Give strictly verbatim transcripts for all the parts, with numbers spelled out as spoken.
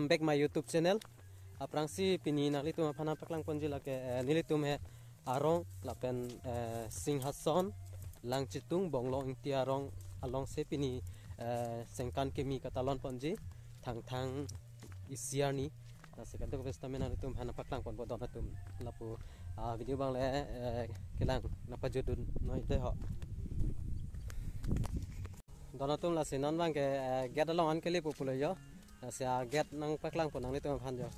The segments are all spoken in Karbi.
back my YouTube channel. Aphrangsi pini nanglitum aphan nangpaklang ponji lake, eh, nelitum he arong lapen, eh, Singhason, Langchitung, Bonglong Ingti arong alongsi pini, eh, sengkan kimi katalon ponji, Thangthang isi arni. Lasi kadokave setame nanglitum aphan nangpaklang ponpo don atum. Lapu, ah, video abang le, eh, kelang nangpajutdun noi dei ho. Don atum, lasi non abangke, eh, gate along an kelepo pulo jo. Lasi agate nangpaklang pon nanglitum aphan jo.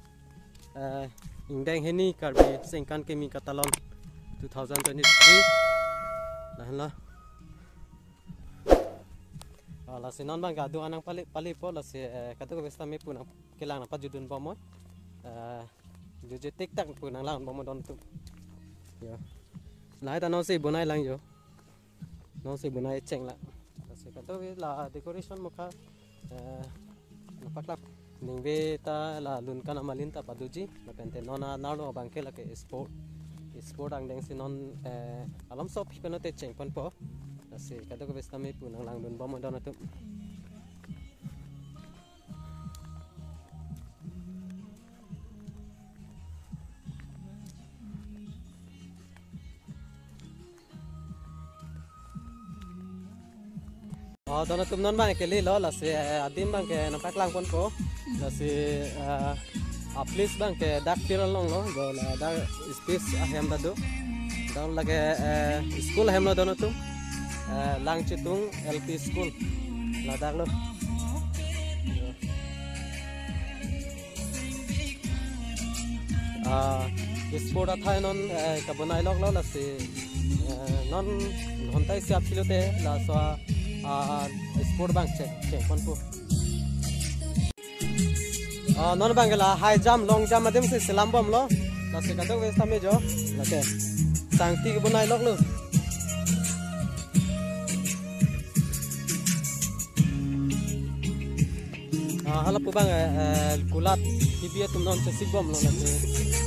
Eh, ingdeng hini Karbi sengkan kimi katalon two thousand twenty-three. Lahenlo. Ah, lasi non abangke adung an nangpale, palepo, lasi, eh, kadokave setame pu nangkelang nangpajutdun bom noi. Eh, jutje tik tak pu nanglang bom noi don atum. Jo. Lahai ta nonsi bonai lang jo. Nonsi bonai cheng la. Lasi kadokave la decoration mokha, eh, nangpaklap. Ningve ta la Lunkan Amalin ta padoji. Lapen te non anerlo abangke lake sport. Sport angdengsi non, eh, alam sop hi penote cheng ponpo. Lasi kadokave setame pu nanglangdun bom noi don atum. Oh, don atum, non abang kelelo, lasi, eh, adim abangke nangpaklang ponpo. Lasi, eh, a-place abangke dak field along lo, jo ladak space ahem ta do. Dak lake, eh, school ahem lo don atum. Eh, Langchitung L P School. Ladak lo. Ah, sport athai non, eh, kabonai loklo, lasi, eh, non ghonta isi aphi lote laso, ah, sport abang cheng, cheng ponpo. Ah, non abangke la high jump, long jump adimsi selam bomlo. Lasi kadokave setame jo, lake sangti kebonai loklo. Ah, hala pu abang, eh, eh, kulat T V atum non chesik bomlo lake.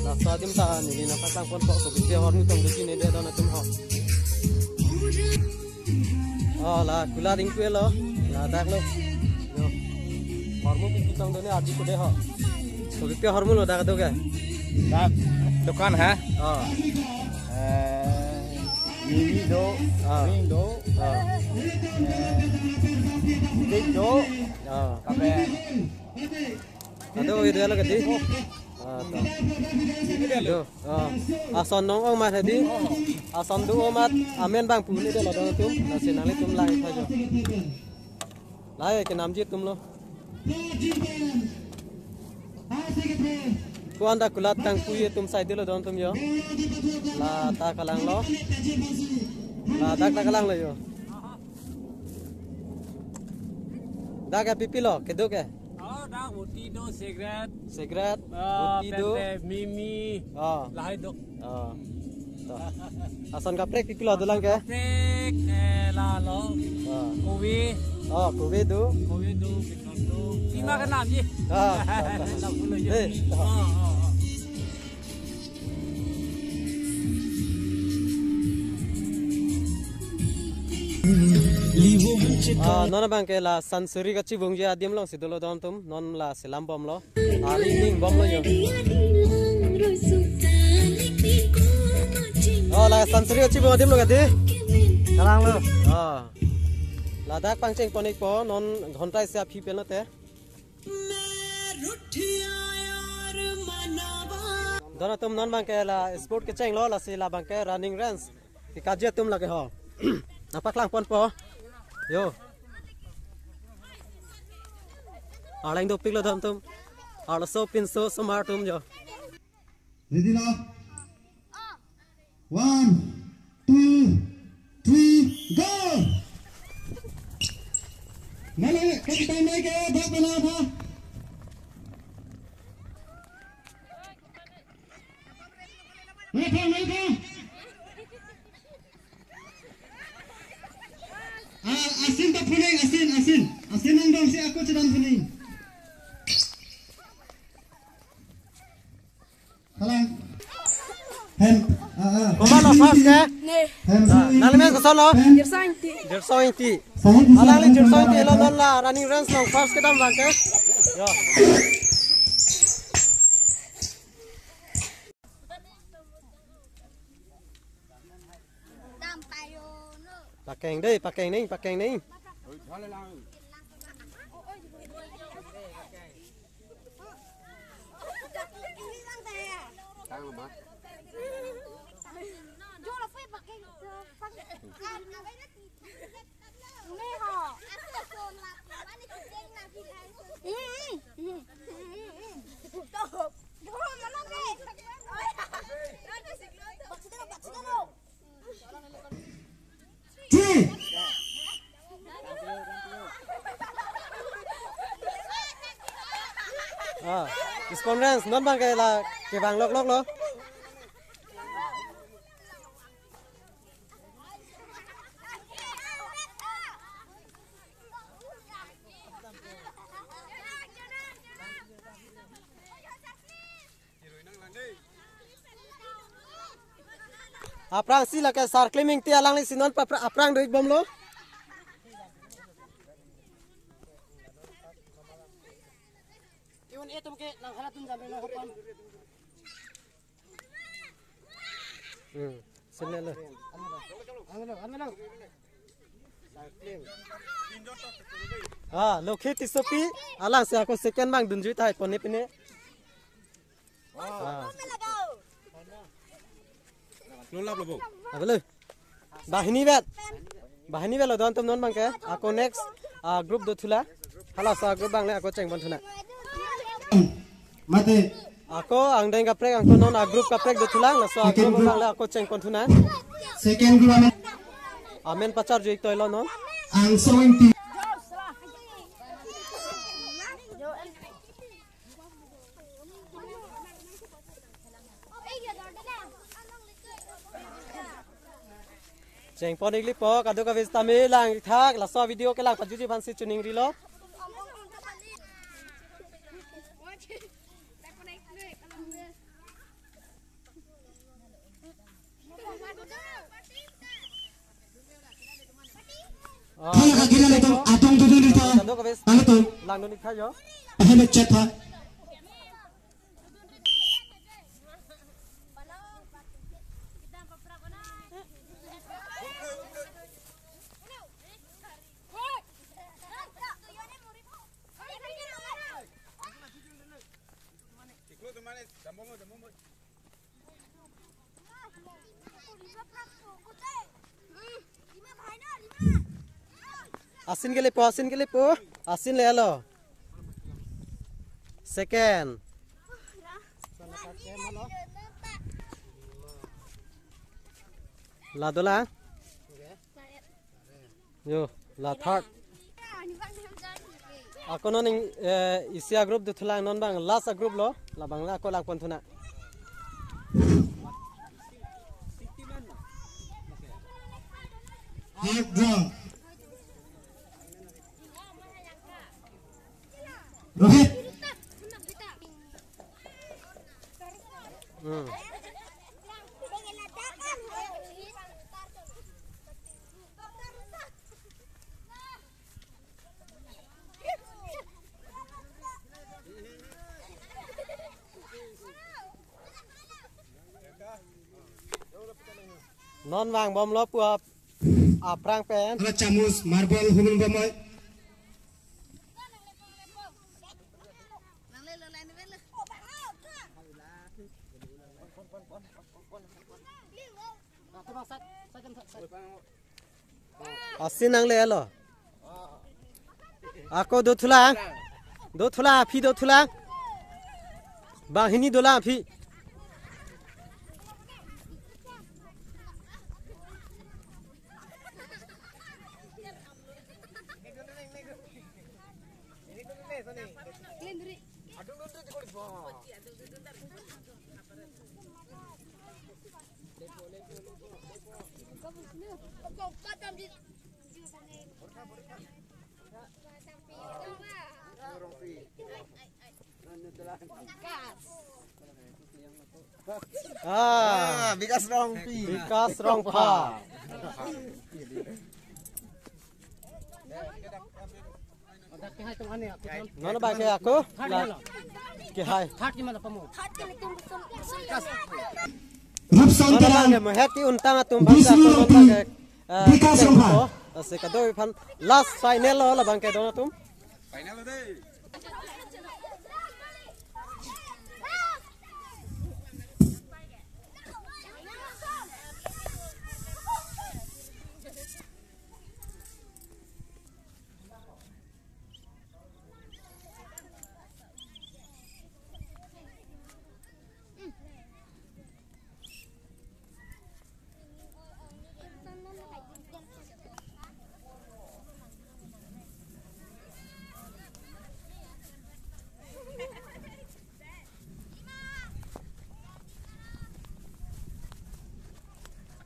Laso adim ta neli nangpaklang ponpo, kopi ahormu tong doji ne dei don atum ho. Oh, la kulat ingkoi lo, ladak lo. Jo. Ahormu pi pi tong do ne ardi ko dei ho. Kopi ahormu lo dak do ke? Dak dukan ha? Oh. Eh, Mimi do, ah, Ring do, ah, eh, Tik do, ah, kape. Ado video lo kati. Ah, to. Do. Ah. Ason nong-ong amat hedi. Ason do-o amat amen abang pu ne dolo don atum. Lasi nanglitum lang tha jo. Lahai kenamji atum lo. Ko-an ta kulat kangpui atum sai dolo don atum jo. La ta kalanglo. Ladak ta kalanglo jo. Dak ke pi pi lo, kedo ke? Oh, dak boti do, cigarette. Cigarette, ah, boti do. Pente, Mimi. Ah. Lahai do. Ah. To. Ason kaprek pi pi lo dolang ke? Kaprek, eh, la lo. Ah. Kove. Oh, kove do. Kove do, beton do. Lima ke enam ji. Ah. Enam puluh ji. Eh. Oh, oh, oh. Ah, non abangke la Sansuri kachibungji adim alongsi dolo don atum, non la selam bomlo. Ari ning bomlo jo. Oh, la Sansuri kachibung adim lo kati. Kalanglo. Oh. Ladak pangcheng pon-ikpo, non ghonta isi aphi pen lote. Don atum, non abangke la sport kechenglo, lasi la abangke running race. Kekaji atum lake ho. Nangpaklang ponpo. Jo. Arleng dopiklo don atum. Arloso pinso osomar atum jo. Ready lo? One, two, three, go! Mane, kapitang mai ke, dak pala tha. Mai tha, mai tha. Ah, asin ta phuning, asin, asin. Asin nangdongsi ako chedam phuning. Kalang. Hem, ah, ah. Komat lo first ke? Ne. Hem, ah, nangli men koson lo? Jirsong Ingti. Jirsong Ingti. Sahit. Alangli Jirsong Ingti lo, non la running race along first kedam abangke. Jo. Pakeng dei, pakeng ning, pakeng ning. Ah, respondents, non bang ke la kevang lok lok lo. Aphrangsi lake Sar Klim Ingti alanglisi non papra-, aphrang do-ik bomlo. Iun etum ke nang halatun jam lo hopam. Hmm, sila lo. Ano lo, ano lo. Ah, Lokhi Tissopi, alangsi ako second bang dunjui tahai pone pine. Ah. Lo lap lo bo. Abelo. Banghini vet. Banghini vet lo don atum non bang ke. Ako next, ah, group dothulang. Halaso a-group bang le ako chengpon thunang. Mate. Ako angdeng kaprek angko non a-group kaprek dothulang. Laso a-group bang le ako chengpon thunang. Second group amen. Amen pacharju-ik toilo non. Angsong Ingti. Chengpon-iklipo, kadokave sitame lang thak, laso video kelang pajuji aphansi choningrilo. Ah, Thang agila letum atung dudun rita. Kadokave, halo tum. Langdun-ik tha jo. Ahele chat tha. Asin kelepo, asin kelepo. Asin le alo. Second. La dolang. Jo, la third. Ako non ning, eh, isi a-group dothulang non bang last a-group lo, labang la ako langpon thunang. Hard draw. Rohit. Hmm. Non vangbomlo pu ap-, aphrang pen. Ala chamus, marble, hunun bomoi. Asin nangle alo. Ako dothulang. Dothulang, aphi dothulang. Banghini dolang aphi. Ah, Bikas Rongpi. Bikas Rongpha. Nono ba ke ako? Third la. Kehai. Third ke mana pamo? Rupson Terang, Mohet ki untang atum Bisnu bangsa Rongpi, bangke, eh, Bikash Rongphar. Lasi kadokave aphan last final lo labangke don atum.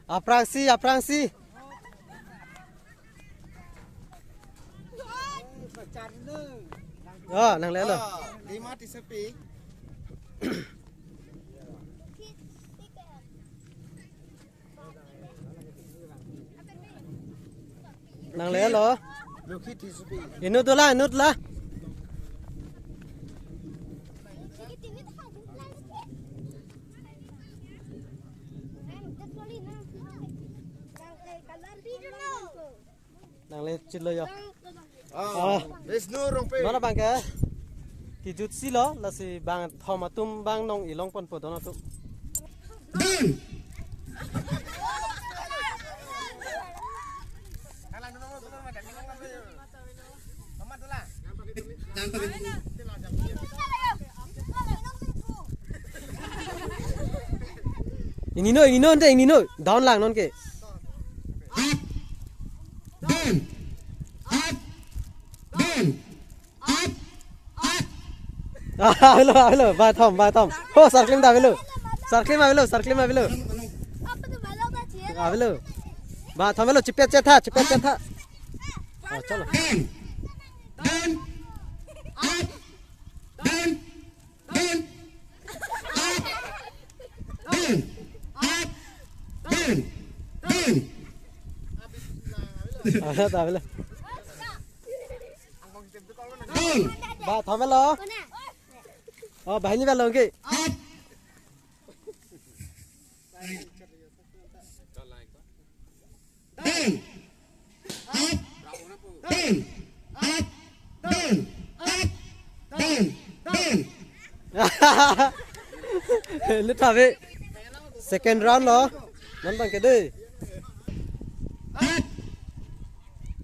Aphrangsi, aphrangsi. Oh, nanglelo. Ah, lima tisepi. Nanglelo. Lukhi tisepi. Inut dola, inut la. Nangle chitlo yo. Ah, ah. Bisnu Rongpi. Mana bangke? Kijutsi lo, lasi bangthom atum bang nong-ilong ponpo don atum. Dun. Inino, inino, ante inino. Down lang non ke. Up. Down. Up. Down. Up. Up. Ah, avelo, avelo. Bathom, bathom. Ho, Sarklim ta avelo. Sarklim avelo, Sarklim avelo. Avelo. Bathom avelo, chipet chetha, chipet chetha. Ah, chalo. Down. Down. Up. Down. Down. Up. Down. Up. Down. Down. Avelo, avelo. Down. Bathom avelo. Oh, banghini avelo ke. Up. Down. Up. Down. Up. Down. Up. Down. Down. Lut ave. Second round lo. Non bangke dei. Up.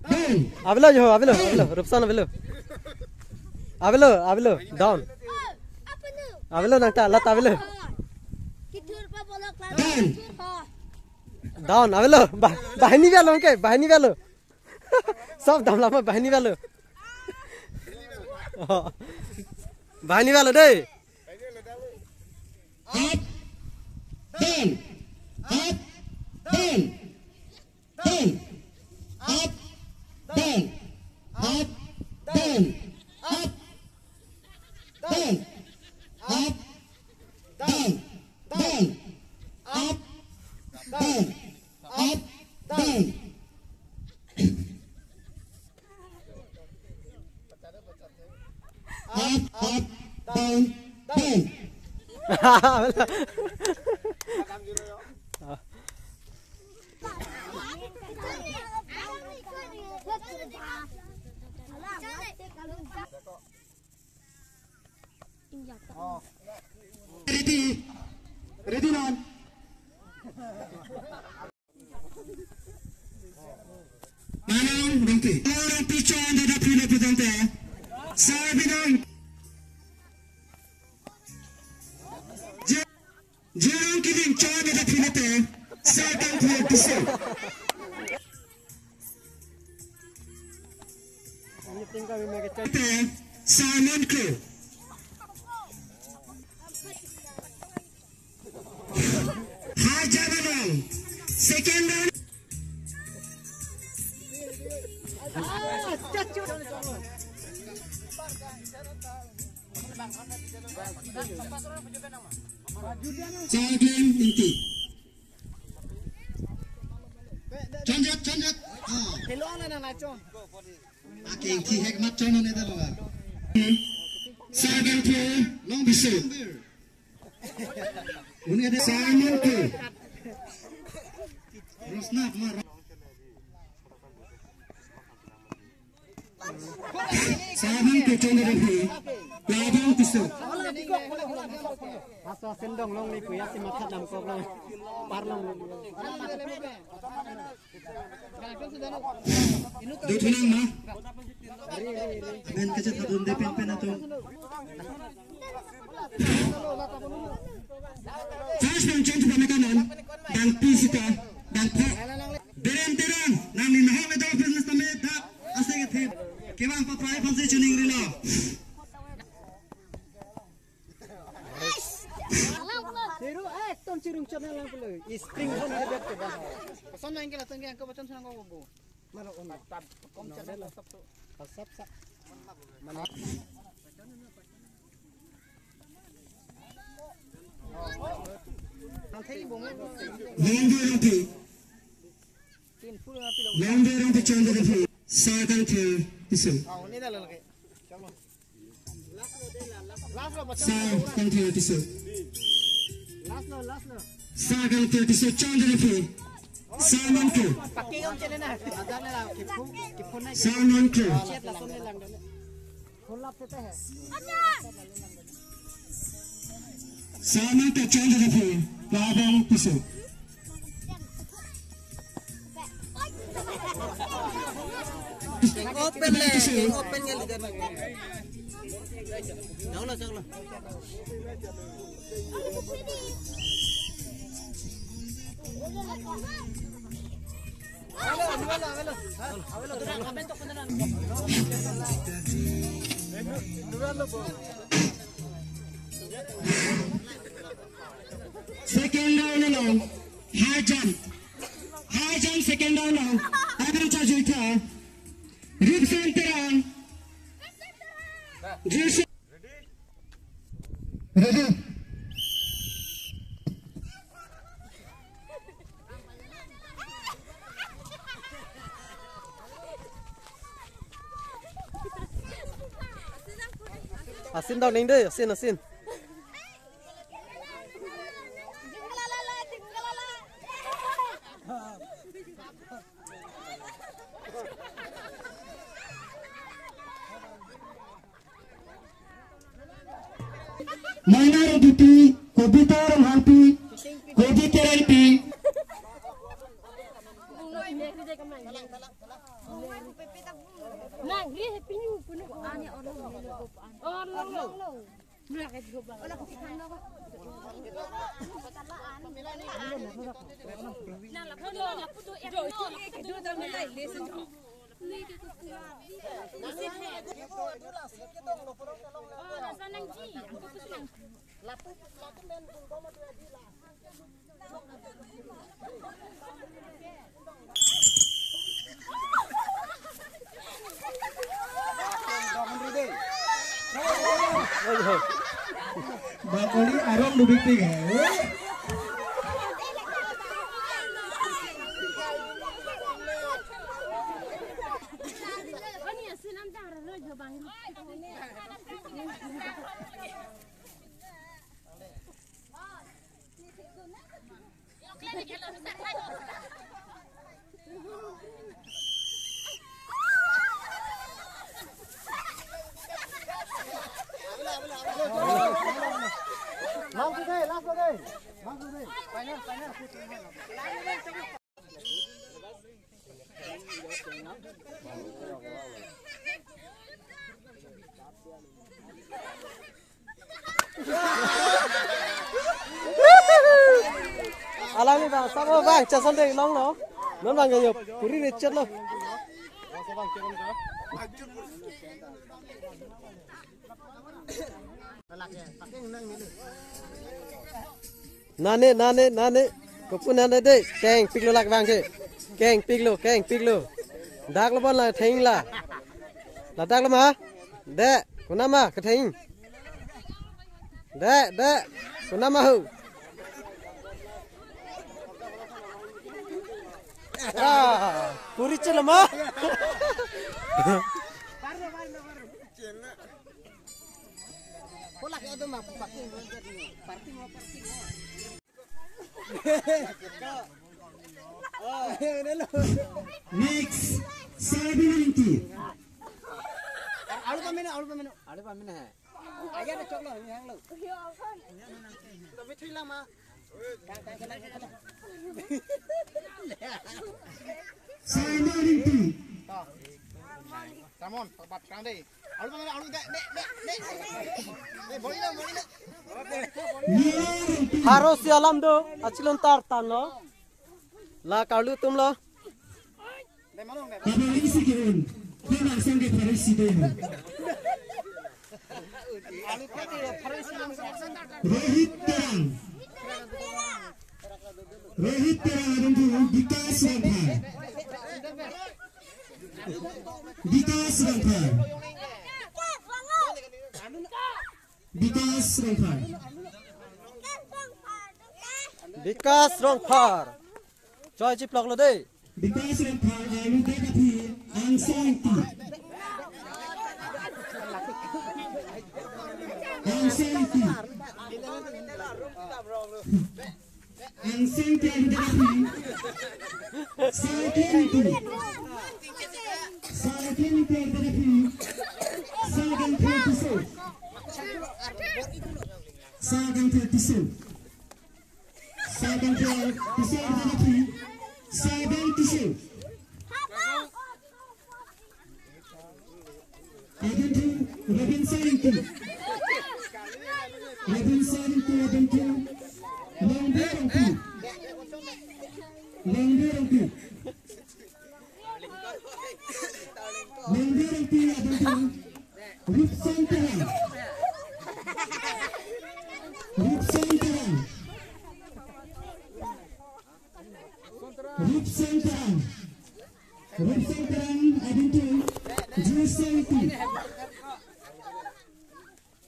Down. Avelo jo, avelo, avelo. Rupson avelo. Avelo, avelo. Down. Avelo nangta, lat avelo. Down. Down, avelo. Ba-, banghini avelo ke, banghini avelo. Sob dam lama banghini avelo. Oh. Banghini avelo dei. Up, down, up, down, down, up, down, up, down, up, down, up, down, down, up, down, up, down. Up, up, down, down. Ready? Ready, non? Manong Rongpi. Manong Rongpi chon dada pilo pudante. Sar binong. Je-, Jerong Kiding chon dada pilote. Sar tang pilo piso. Te, Simon Kro. Hajar Manong. Second round. Charging Ingti. Chonjat, chonjat. Ah. Hello, na, na, na, chon. Aki Ingti hek mat chon ne dalo. Sagang phu long bisu. Unik ada Simon ke. Rosnap ma. Simon ke chon dari phi. Labang Tisso. Aso sendong long ni kuya si matha dam kok long. Par long. Duthulang ma. Ben kachet hadun de pen pen atum. First bench chun chupa mekanan. Dang pi sita. Dang pho. Deren Terang. Nangli nahok le dok business tame dak aseng ethin. Kevang pa prize aphansi chuning rilo. Teru ekdom chirung chon lang pulo. Spring zone ke bet ke ba. Koson nang ke latang ke angko bachan sunang ko go. Maro on. Kom chon lang sab tu. Sab sab. Mana? Ang thei bong. Longbe Rongpi. Tin full na pilo. Longbe Rongpi chon dari phi. Sakangthir Tisso. Oh, ni dah lagi. Sakangthir Tisso. Sakangthir Tisso chon dari phi. Simon ke. Simon ke. Simon ke chon dari phi. Labang Tisso. Open le, open ke leader. Jauh lah, jauh lah. Second round along, high jump. High jump second round along. Abang cha juitha. Ripson Terang. Juitha. Ready. Asin dong ning deh, asin, asin. Maina Rongpipi, Kobita Ronghangpi, Kodi Terangpi. Bakoli arong dubik tik hai. Alangli bang, sabo bang, chason dek longlo. Non bang yo, puri recet lo. Nane, nane, nane. Kopu nane de, kengpiklo lak bang ke. Kengpiklo, kengpiklo. Daklo bon la thengla. La daklo ma? De, konat ma ketheng? De, de, konat ma ho? Ah, puri chelo ma? Next, Saibin Ingti. Alu pamina, alu pamina. Alu pamina hai. Aja na choklo, ini hanglo. Tapi thui lama. Saibin Ingti. Come on, bat kang dei. Alu pamina, alu dei, dei, dei, dei. Eh, boli na, boli na. Ingti. Haro si alam do, achilon tar tan lo. La karlu tum lo. Apa isi kiun? Kona sangke parisi dei. Rohit Terang. Rohit Terang adim thu Bikas Rongphar. Bikas Rongphar. Bikas Rongphar. Bikas Rongphar. Choi chiplok lo dei. Bikas Rongphar alu dek aphi Angsong Ingti. Angsong Ingti. Angsong Ingti alu dek aphi Saiklim Ingti. Saiklim Ingti alu dek aphi Sagangthe Tisso. Sagangthe Tisso. Sagangthe Tisso alu dek aphi Sagangthe Tisso. Adim thu Robinson Ingti. Robinson Ingti adim thu Longbe Rongpi. Longbe Rongpi. Longbe Rongpi adim thu Rupson Terang. Rupson Terang. Rupson Terang. Rupson Terang adim thu Jiuson Ingti.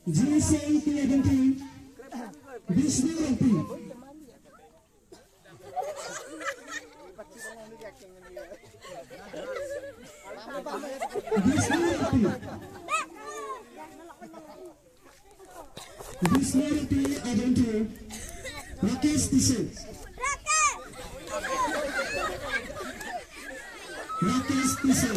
Jiuson Ingti adim thu Bishnu Rongpi. Bishnu Rongpi. Bishnu Rongpi adim thu Rakesh Tisso. Rakesh Tisso.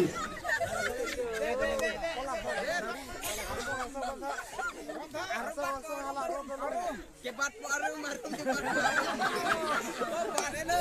Kebat po arum, arum kebat po arum. Bat eno.